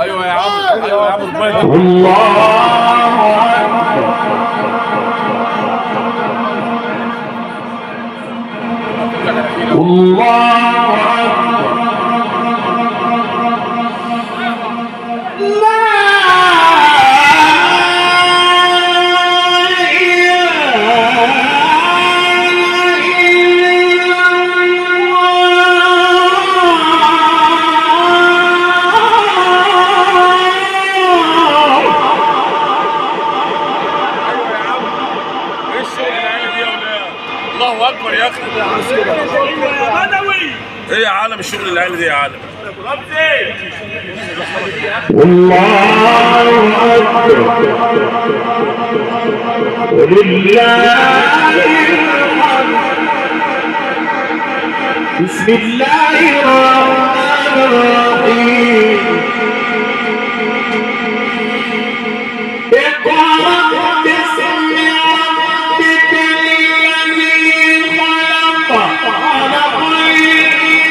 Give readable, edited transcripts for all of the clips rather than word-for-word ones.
ايوه يا عم، ايوه يا عم، ربنا. الله أكبر. الله أكبر. لا إله إلا الله. ايوه يا عم، ايه الشغل العالي دي يا ولاد؟ الله اكبر يا اخي. يا بدوي. ايه يا عالم الشغل العالي دي يا عالم؟ الله أكبر ولله الحمد. بسم الله الرحمن الرحيم. اقرأ باسم ربك الذي خلق، خلق الإنسان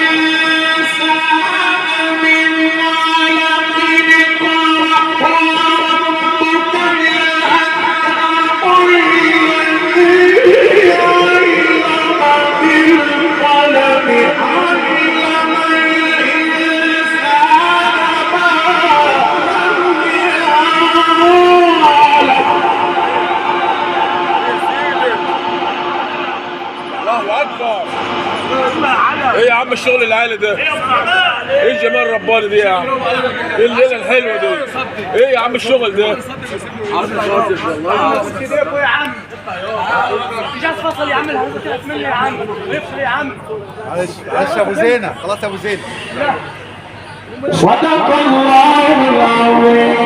من علق، اقرأ وربك الأكرم الذي علم بالقلم، علم الإنسان ما لم يعلم. الله اكبر. ايه يا عم الشغل العالي ده؟ ايه الجمال الرباني دي يا عم؟ ايه الليلة الحلوة دي؟ ايه يا عم الشغل ده؟ يا عم مش عايز فصل يا عم، الهندسة طلعت مني يا عم، افصل يا عم. معلش معلش يا ابو زينه، خلاص يا ابو زينه. صدق الله العظيم.